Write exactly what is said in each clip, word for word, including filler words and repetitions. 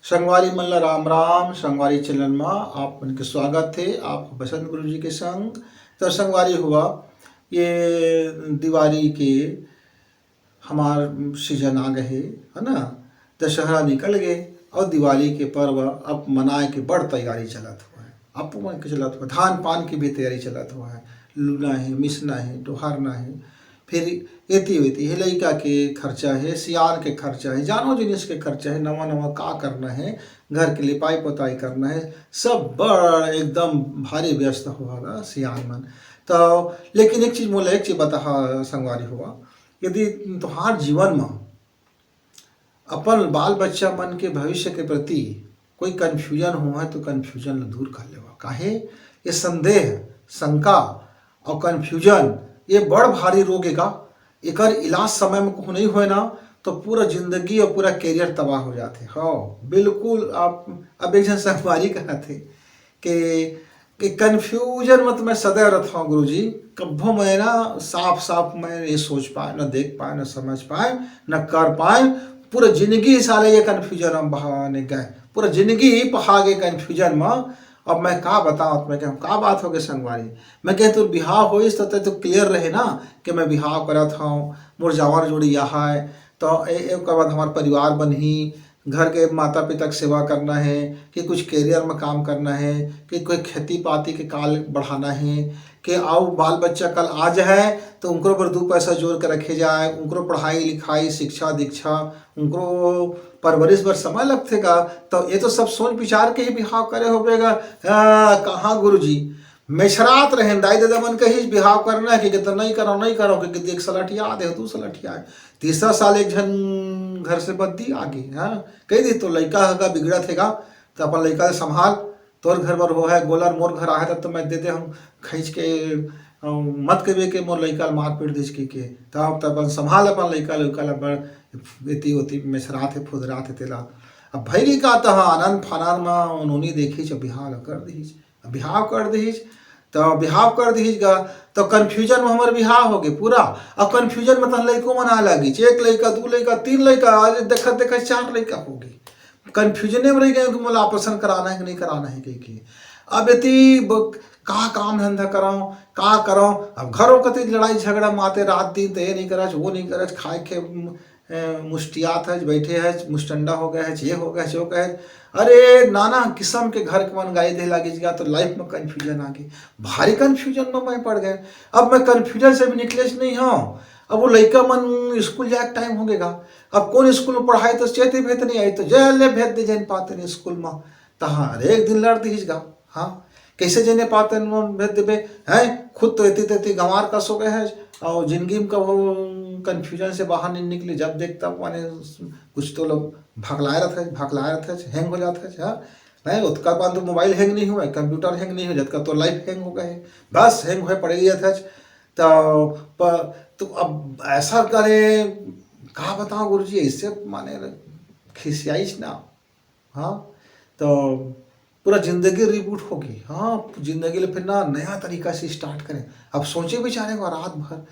संगवारी मन ला राम राम। संगवारी चैनल मा आप मन के स्वागत हे, आप बसंत गुरु जी के संग। तो संगवारी हुआ, ये दिवाली के हमार सीजन आ गए हे, है ना? दशहरा निकल गए और दिवाली के पर्व अब मनाए के बड़ तैयारी चलत हुआ है, आप मन के चलत हुआ, धान पान की भी तैयारी चलत हुआ है, लूना है, मिसना है, डोहारना है, फिर एती वेती हे, लइका के खर्चा हे, सियान के खर्चा हे, जानो जिनिस के खर्चा हे, नवा नवा का करना हे, घर के लिपाई पोताई करना हे, सब बड़ एकदम भारी व्यस्त होवला सियान मन। तो लेकिन एक चीज मोला एक चीज बताहा संगवारी हुआ, यदि तुहार जीवन म अपन बाल बच्चा मन के भविष्य के प्रति कोई कन्फ्यूजन होवय तो कन्फ्यूजन ल दूर कर लेवा। काहे? ये संदेह, शंका और कन्फ्यूजन ये बड़ भारी रोग हे गा। एकर इलाज समय में कहूँ नहीं होय ना तो पूरा जिंदगी और पूरा कैरियर तबाह हो जाथे। हाँ, बिल्कुल। आप अब एक झन संगवारी कहत हे कि कि कन्फ्यूजन में तो मैं सदैव रहता हूँ गुरुजी। कब्बो मैं ना साफ साफ मैं नहीं सोच पाए, ना देख पाए, ना समझ पाए, ना कर पाए। पूरा जिंदगी साले ये कन्फ्यूजन में बहाने गए, पूरा जिंदगी ही पहा गए कन्फ्यूजन में। अब मैं का बताऊँ, मैं कहूँ का बात हो गए संगवारी। मैं कहे तोर बिहाव होइस तो तै तो क्लियर रहे ना कि मैं बिहाव करत हूँ, मोर जावर जोड़ी यह है, तो ए- ए- ओकर बाद हमार परिवार बनही, घर के माता पिता के सेवा करना है, कि कुछ कैरियर में काम करना है, कि कोई खेती पाती के काल बढ़ाना है, कि आओ बाल बच्चा कल आ जाए तो उनको बर दो पैसा जोड़ के रखे जाए, उनको पढ़ाई लिखाई, शिक्षा दीक्षा, उनको परवरिश बर समय लगथे का। तो ये तो सब सोच विचार के ही बिहाव करे होबे गा। आ, कहाँ गुरुजी, मेछरात रहेन, दाई ददा मन कहिस बिहाव करना है, कि तो नहीं करो, नहीं करो, कि एक सलटिया दे, दू सलटिया। तीसरा साल एक झन घर से बद्दी आ गई, हाँ, कह दी तो लइका हगा बिगड़त हेगा, तो अपन लइका ल संभाल, तोर घर बर हो है गोलर, मोर घर आहे तब तो मैं दे दे हम खींच के, अ, मत कबे के मोर लइका ल मार पीट दिस की के, तब तब अपन संभाल अपन लइका लइका ल बड़ एती ओती मेछरात हे फुदरात हे तेला। अब भई का तहा आनंद फानंद मा उन्होंने देखिस बिहाव ल कर दिस। बिहाव कर दिस, तो बिहाव कर दिस गा, तो कन्फ्यूजन में हमर बिहाव हो गए पूरा। अब कन्फ्यूजन में तहन लइको मन आ लगिस, एक लइका, दू लइका, तीन लइका, आज देखत देखत चार लइका हो गए। कन्फ्यूजने में रह गए कि मोला ऑपरेशन कराना है कि नहीं कराना है कह के। अब यदि ब- का काम धंधा कराओ, का कराओ, अब घरों कति लड़ाई झगड़ा माते रात दिन, तो ये नहीं करच, वो नहीं करच, खाए के ए, मुस्टियात है, बैठे है, मुस्टंडा हो गया है, ये हो गया है, वो गया है। अरे नाना किस्म के घर के मन गाई दे लागिस गा, तो लाइफ में कन्फ्यूजन आ गई, भारी कन्फ्यूजन में मैं पड़ गए। अब मैं कन्फ्यूजन से भी निकले नहीं हूँ। अब वो लइका मन स्कूल जाए टाइम हो गएगा, अब कौन स्कूल में पढ़ाई तो चेते भेद नहीं आई, तो जय ले भेद दे जन पाते नहीं स्कूल में। तहाँ अरे एक दिन लड़ दिस गा। हाँ, कैसे जने पाते न भेद देबे? हैं, खुद तो एती तेती गंवार कस हो गए है और जिंदगी में कबो कन्फ्यूजन से बाहर नहीं निकले। जब देख तब माने कुछ तो लोग भकलाए रहते हैं, भकलाए रहते हैं, हैंग हो जाते हैं। हाँ, नहीं, ओतका बार तो मोबाइल हैंग नहीं हुआ, कंप्यूटर हैंग नहीं हुआ, जतका तो लाइफ हैंग हो गए है, बस हैंग हुए पड़े रहते हैं। तो प- तो अब ऐसा करे, का बताओ गुरुजी, ऐसे माने खिसियाइस ना। हाँ, तो पूरा जिंदगी रिबूट होगी। हाँ, जिंदगी ले फिर ना नया तरीका से स्टार्ट करें। अब सोचे विचारे को रात भर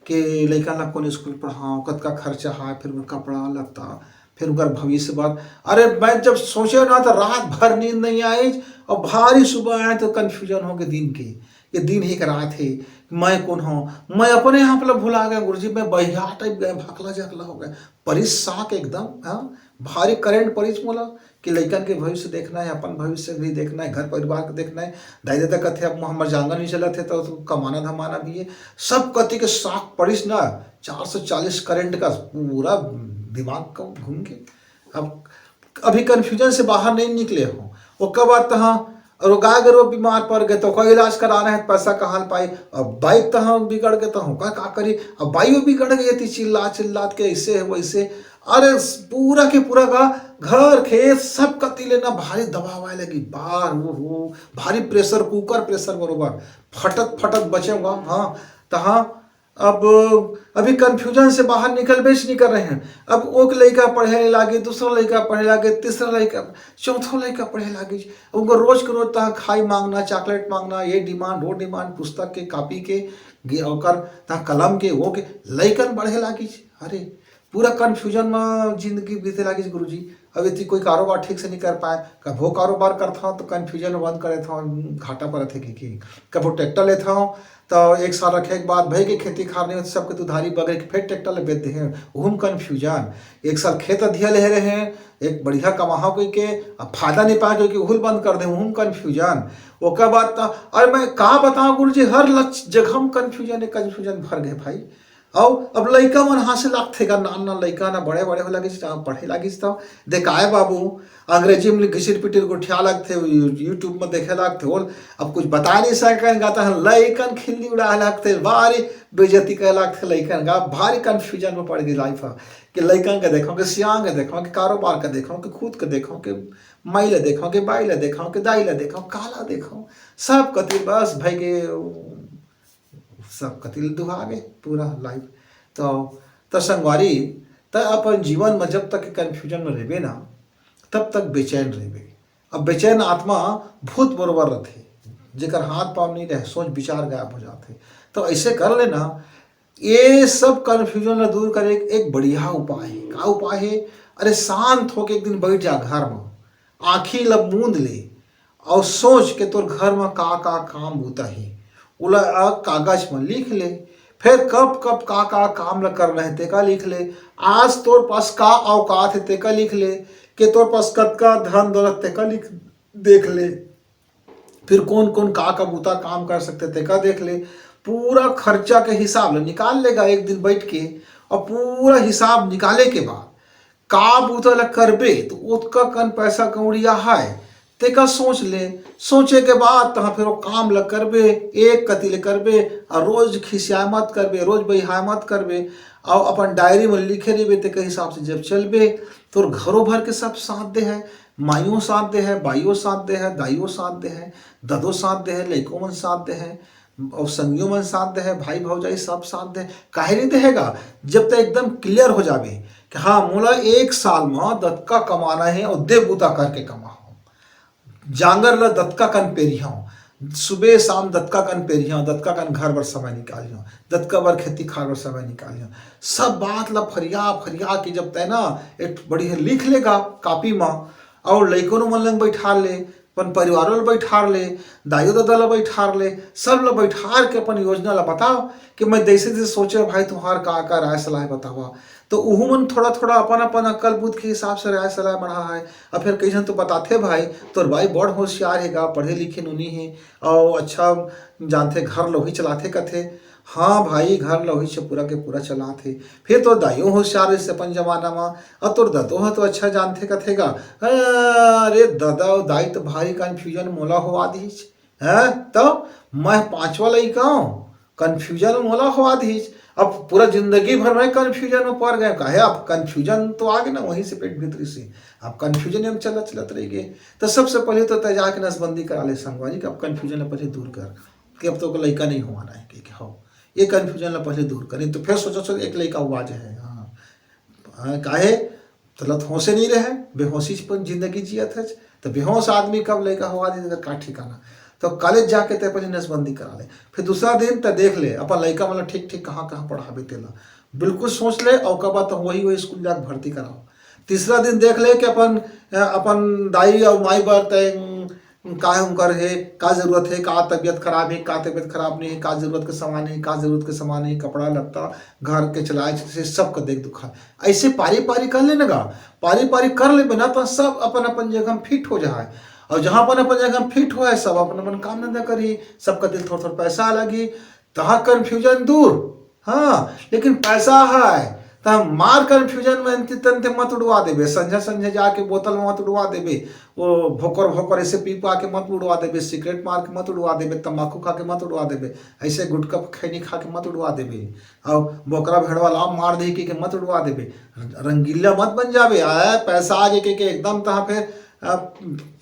के लइका ला कौन स्कूल पढ़ाओ, कतका खर्चा है, फिर उनका कपड़ा लत्ता, फिर उनका भविष्य बात। अरे मैं जब सोचे ना तो रात भर नींद नहीं आई और भारी सुबह आए तो कन्फ्यूजन हो गए दिन के। ये दिन ही एक रात है, मैं कौन हूँ, मैं अपने आप ला भुला गया गुरुजी, मैं बहिरा टाइप गया, भकला जकला हो गया, परिस साक एकदम। हाँ, भारी करंट परिस मोला कि लइकन के भविष्य देखना है, अपन भविष्य भी देखना है, घर परिवार के देखना है। दाई ददा कथे अब हमर जांगर नहीं चलत है तो, तो कमाना धमाना भी है। सब कति के साक परिस ना, चार सौ चालीस करंट का पूरा दिमाग का घूम के। अब अभी कन्फ्यूजन से बाहर नहीं निकले हो। ओकर बाद तहाँ और वो गाय गरु बीमार पड़ गए तो ओकर इलाज कराना है, पैसा कहाँ ले पाई? अब बाइक तहाँ बिगड़ गए तो ओकर का करी? अब बाइक बिगड़ गई थी, चिल्ला चिल्लात के ऐसे है वैसे। अरे पूरा के पूरा का घर खेत सब कति लेना भारी दबाव आए लगी बाहर। वो हो भारी प्रेशर कुकर प्रेशर बरोबर फटत फटत बचे हुआ। हाँ, तहाँ अब अभी कन्फ्यूजन से बाहर निकलबे से नहीं कर रहे हैं। अब एक लइका पढ़े लागे, दूसरा लइका पढ़े लागे, तीसरा लइका, चौथा लइका पढ़े लागे। अब उनको रोज के रोज तहाँ खाई मांगना, चॉकलेट मांगना, ये डिमांड, वो डिमांड, पुस्तक के, कॉपी के, गे- ओकर तहाँ कलम के, वो के, लइकन बढ़े लागे। अरे पूरा कन्फ्यूजन में जिंदगी बीते लागे गुरुजी। अब यदि कोई कारोबार ठीक से नहीं कर पाए, कभो कारोबार करता हूँ तो कन्फ्यूजन बंद कर देता हूँ, घाटा पर थे कि, कि कभो ट्रैक्टर लेता हूँ तो एक साल रखे के बाद भाई के खेती खार नहीं होती, सबके उधारी बगैर के फिर ट्रैक्टर ले बेच दे हैं, उहम कन्फ्यूजन। एक साल खेत अधिया ले रहे हैं, एक बढ़िया कमाहा कोई के, अब फायदा नहीं पाए क्योंकि उहुल बंद कर दे, उहम कन्फ्यूजन। ओकर बाद तो, अरे मैं का बताऊँ गुरु जी, हर लक्ष्य जगह हम कन्फ्यूजन है, कन्फ्यूजन भर गए भाई। अउ अब लइका मन हाँसे लागथे गा, नान नान लइका ना बड़े बड़े हो लगिस, जहाँ पढ़े लगिस त देखाए बाबू, अंग्रेजी में घिसिर पिटिर गोठिया लागथे, यू-, YouTube में देखे लागथे, ओल अब कुछ बता नहीं सकन गा, तहन लइकन खिल्ली उड़ाए लागथे, भारी बेइज्जती करे लागथे लइकन गा, भारी कन्फ्यूजन में पड़ गई लाइफ ह, कि लइकन के देखो, कि सियान के देखो, कि कारोबार के देखो, कि खुद के देखो, कि माई ला देखो, कि बाई ला देखो, कि दाई ला देखो, काला देखो, सब कति बस भाई के सब कति ले दुहा गे पूरा लाइफ। तो, तो संगवारी, त अपन जीवन में जब तक कन्फ्यूजन में रहिबे ना, तब तक बेचैन रहिबे। अब बेचैन आत्मा भूत बरोबर रथे, जेकर हाथ पाँव नहीं रहे, सोच विचार गायब हो जाथे। तो ऐसे कर लेना, ये सब कन्फ्यूजन ला दूर करे एक, एक बढ़िया उपाय है। का उपाय है? अरे शांत होके एक दिन बैठ जा घर में, आँखी ला मूंद ले, अउ सोच के तोर घर म का-का काम बूता हे, ओला अ, कागज म लिख ले। फेर कब-कब का-का काम ल करना हे, तेका लिख ले। आज तोर पास का औकात हे, तेका लिख ले। के तोर पास कतका धन दौलत, तेका लिख, देख ले। फिर कोन-कोन का-का बूता काम कर सकथे, तेका देख ले। पूरा खर्चा के हिसाब ल निकाल लेगा एक दिन बैठ के, अउ पूरा हिसाब निकाले के बाद का बूता ल करबे, त ओतका कन पैसा कौड़ी आहाय, तेकर सोच ले। सोचे के बाद तहाँ फेर ओ काम ल करबे, एक कति ले करबे, अउ रोज खिसियाए मत करबे, रोज बइहाए मत करबे, अउ अपन डायरी म लिखे रहिबे, तेकर हिसाब से जब चलबे, तोर घरो भर के सब साथ दे हे, माइयो साथ दे हे, बाइयो साथ दे हे, दाइयो साथ दे हे, ददो साथ दे हे, लइको मन साथ दे हे, अउ संगियो मन साथ दे हे, भाई भौजाई सब साथ दे हे। काहे नहीं देहेगा? जब तक एकदम क्लियर हो जाबे कि हाँ, मोला एक साल म दतका कमाना हे अउ दे बूता करके कमाहूँ। जांगर ल दतका कन पेरिहूँ, सुबह शाम दतका कन पेरिहूँ, दतका कन घर बर समय निकालिहूँ, दतका बर खेती खार बर समय निकालिहूँ। सब बात ल फरिया फरिया के जब तय ना एक बढ़िया लिख लेगा कॉपी म, अउ लइकोनो मन लंग बैठार ले, अपन परिवारों ल बैठार ले, दाइयो ददा ल बैठार ले, सब ल बैठार के अपन योजना ल बताओ कि मैं जैसे जैसे सोचे भाई, तुम्हार का का राय सलाह बतावा। तो उहू मन थोड़ा थोड़ा अपन अपन अक्कल बुद्ध के हिसाब से राय सलाह बढ़ा है। अब फिर कई झन तो बताथे भाई, तोर बाई बड़ होशियार हे गा, पढ़े लिखे नोनी हे, अउ अच्छा जानथे, घर लोही चलाथे कथे। हाँ भाई, घर लोही से पूरा के पूरा चलाथे। फिर तोर दाइयो होशियार रहिस अपन जमाना म, अउ तोर ददो ह तो अच्छा जानथे कथे गा। अरे ददा अउ दाई तो भारी कन्फ्यूजन मोला होवा दिहिस। हैं? तो मैं पांचवा लइका हूँ, कन्फ्यूजन मोला होवा दिहिस। अब पूरा जिंदगी भर मैं कन्फ्यूजन में पड़ गए। काहे? अब कन्फ्यूजन तो आ गे ना, वहीं से पेट भीतरी से। अब कन्फ्यूजन में चलत चलत रह गए। तो सबसे पहले तो तय जाके नसबंदी करा ले संगवारी, कि अब कन्फ्यूजन ला पहले दूर कर, कि अब तो लइका नहीं होवाना है, कि, कि हो, ये कन्फ्यूजन ला पहले दूर कर, नहीं तो फिर सोचो, सोचो एक लइका हुआ जाए। हाँ, हाँ, काहे? तलत होशे नहीं रहे, बेहोशी च अपन जिंदगी जियत है। तो बेहोश आदमी कब लइका होवा दे, का ठिकाना। तो कॉलेज जाके ते पहले नसबंदी करा ले, फिर दूसरा दिन ते देख ले अपन लइका मन ला ठीक ठीक कहाँ कहाँ पढ़ाबे तेला बिल्कुल सोच ले, अउ ओकर बाद तो वही वही स्कूल जाके भर्ती कराओ। तीसरा दिन देख ले कि अपन, अ, अपन दाई अउ माई बर ते, उम, का उनकर हे, का जरूरत हे, का तबीयत खराब हे, का तबीयत खराब नहीं हे, का जरूरत के सामान हे, का जरूरत के सामान हे, कपड़ा लत्ता, घर के चलाए से सबके देख दुखा। ऐसे पारी पारी कर लेना गा, पारी पारी कर लेबे ना, तो सब अपन अपन जगह में फिट हो जाए। और जहाँ अपन अपन जगह में फिट हो है, सब अपन अपन काम धंधा करी, सबका दिल थोड़ा थोड़ा पैसा लगी, तहाँ कन्फ्यूजन दूर। हाँ, लेकिन पैसा है, त मार कन्फ्यूजन में अंति तंते मत उड़वा देबे, संझा संझे जाके बोतल में मत उड़वा देबे, वो भोकर भोकर ऐसे पी पा के मत उड़वा देबे, सिगरेट मार के मत उड़वा देबे, तंबाकू खा के मत उड़वा देबे, ऐसे गुटखा खैनी खा के मत उड़वा देबे, और बोकरा भेड़वा लाम मार दे के, के मत उड़वा देबे, रंगीला मत बन जाबे। आए पैसा आ के, के एकदम तहाँ फिर, अ,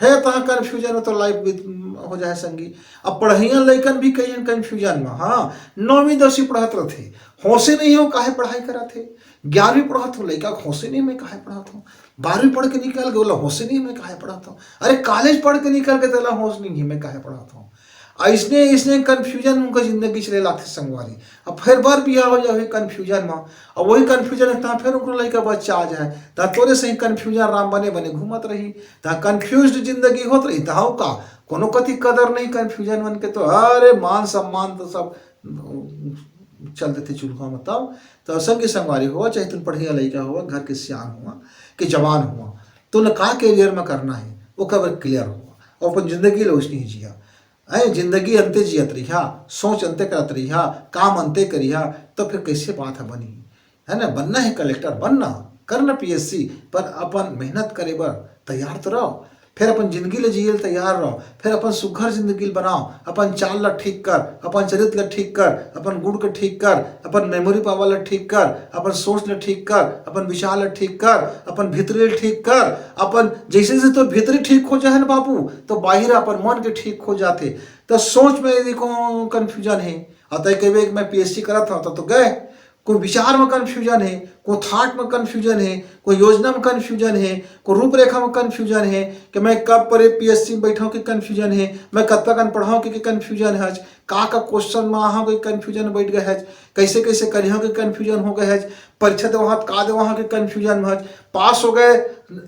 फिर तहाँ कन्फ्यूजन में तो लाइफ बीत हो जाए संगी। अब पढ़इया लइकन भी कई कन्फ्यूजन में, हाँ, नौवीं दसवीं पढ़त रहथे, होशे नहीं हो काहे पढ़ाई करत हे। ग्यारहवीं पढ़त हो, लइका के होशे नहीं मैं काहे पढ़त हूँ। बारहवीं पढ़ के निकल गए, ओला होशे नहीं मैं काहे पढ़त हूँ। अरे कॉलेज पढ़ के निकल के तेला होश नहीं है मैं काहे पढ़त हूँ। अइसने अइसने कन्फ्यूजन उनका जिंदगी चले लागथे संगवारी। अब फिर बर बिहाव हो जाही कन्फ्यूजन म, अब वही कन्फ्यूजन है, तहाँ फिर उनको लइका बच्चा आ जाए, तहाँ तोरे सही कन्फ्यूजन राम बने बने घूमत रही, तहाँ कन्फ्यूज जिंदगी होत रही। तहाँ का कोनो कति कदर नहीं कन्फ्यूजन मन के, तो अरे मान सम्मान तो सब चल देथे चूल्हा में। तब तो संगी संगवारी हो, चाहे तुम पढ़िया लइका हो, घर के सियान हो, कि जवान हो, तो न का कैरियर में करना है, ओकर बर क्लियर हो, और अपन जिंदगी ला उसने जिया। अरे जिंदगी अंते जियत रहिया, सोच अंते करत रहिया, काम अंते करिया, तो फिर कैसे बात है बनी? है ना, बनना है कलेक्टर, बनना, करना पीएससी, पर अपन मेहनत करे बर तैयार तो रहो। फिर अपन जिंदगी ले जिए ले तैयार रहो, फिर अपन सुघर जिंदगी ल बनाओ, अपन चाल ला ठीक कर, अपन चरित्र ला ठीक कर, अपन गुण के ठीक कर, अपन मेमोरी पावर ला ठीक कर, अपन सोच ला ठीक कर, अपन विचार ला ठीक कर, अपन भीतरी ला ठीक कर। अपन जैसे जैसे तो भीतरी ठीक हो जाए ना बाबू, तो बाहिर अपन मन के ठीक हो जाथे। तो सोच में यदि को कन्फ्यूजन है, और तय कहबे कि मैं पीएससी करत हूँ, तो, तो गए। कोई विचार में कन्फ्यूजन है, कोई थॉट में कन्फ्यूजन है, कोई योजना में कन्फ्यूजन है, कोई रूपरेखा में कन्फ्यूजन है, कि मैं कब पर पीएससी में बैठाऊँ कि कन्फ्यूजन है, मैं कतका कन पढ़ाऊँ कि, कि कन्फ्यूजन है, का का क्वेश्चन में आहा कोई कन्फ्यूजन बैठ गए है, कैसे कैसे करिहा कि कन्फ्यूजन हो गए है, परीक्षा देवा हाथ का देवा हाथ के कन्फ्यूजन में हच, पास हो गए,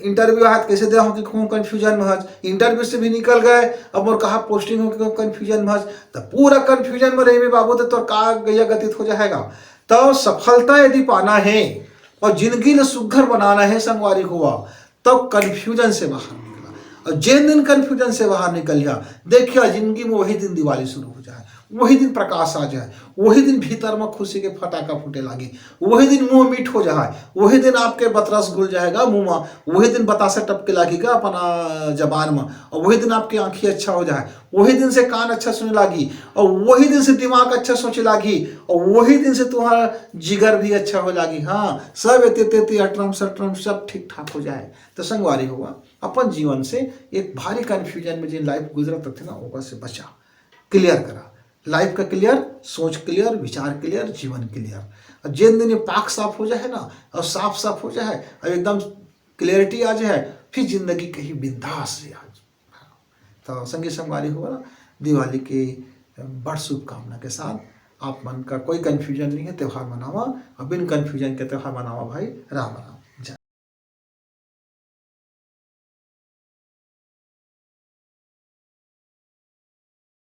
इंटरव्यू हाथ कैसे देवा हाथ के कन्फ्यूजन में हच, इंटरव्यू से भी निकल गए, अब मोर कहाँ पोस्टिंग हो के कन्फ्यूजन में हच। तो पूरा कन्फ्यूजन में रहिबे बाबू, तो तोर का गैया गतित हो जाएगा। तो सफलता यदि पाना है और जिंदगी ल सुघर बनाना है संगवारी हुआ, तब कन्फ्यूजन से बाहर निकला। और जिन दिन कन्फ्यूजन से बाहर निकल गया, देखिया जिंदगी में वही दिन दिवाली शुरू हो जाए, वही दिन प्रकाश आ जाए, वही दिन भीतर में खुशी के फटाका फूटे लागे, वही दिन मुंह मीठ हो जाए, वही दिन आपके बतरस घुल जाएगा मुंह में, वही दिन बतासा टपके लागेगा अपन जबान में, और वही दिन आपकी आंखी अच्छा हो जाए, वही दिन से कान अच्छा सुने लागी, और वही दिन से दिमाग अच्छा सोचे लागी, और वही दिन से तुम्हारा जिगर भी अच्छा हो लागी। हाँ, सब एते तेते अटरम सटरम सब ठीक ठाक हो जाए। तो संगवारी हुआ, अपन जीवन से एक भारी कन्फ्यूजन में जिन लाइफ गुजरत रथे ना, ओकर से बचा, क्लियर करा। लाइफ का क्लियर, सोच क्लियर, विचार क्लियर, जीवन क्लियर। और जिन दिन ये पाक साफ हो जाए ना, और साफ साफ हो जाए, और एकदम क्लियरिटी आ जाए, फिर जिंदगी कहीं बिंदास से आ जाए। तो संगी संगवारी हुआ ना, दिवाली के बड़ शुभकामना के साथ आप मन का कोई कन्फ्यूजन नहीं है, त्यौहार मनावा, और बिन कन्फ्यूजन के त्यौहार मनावा भाई। राम राम।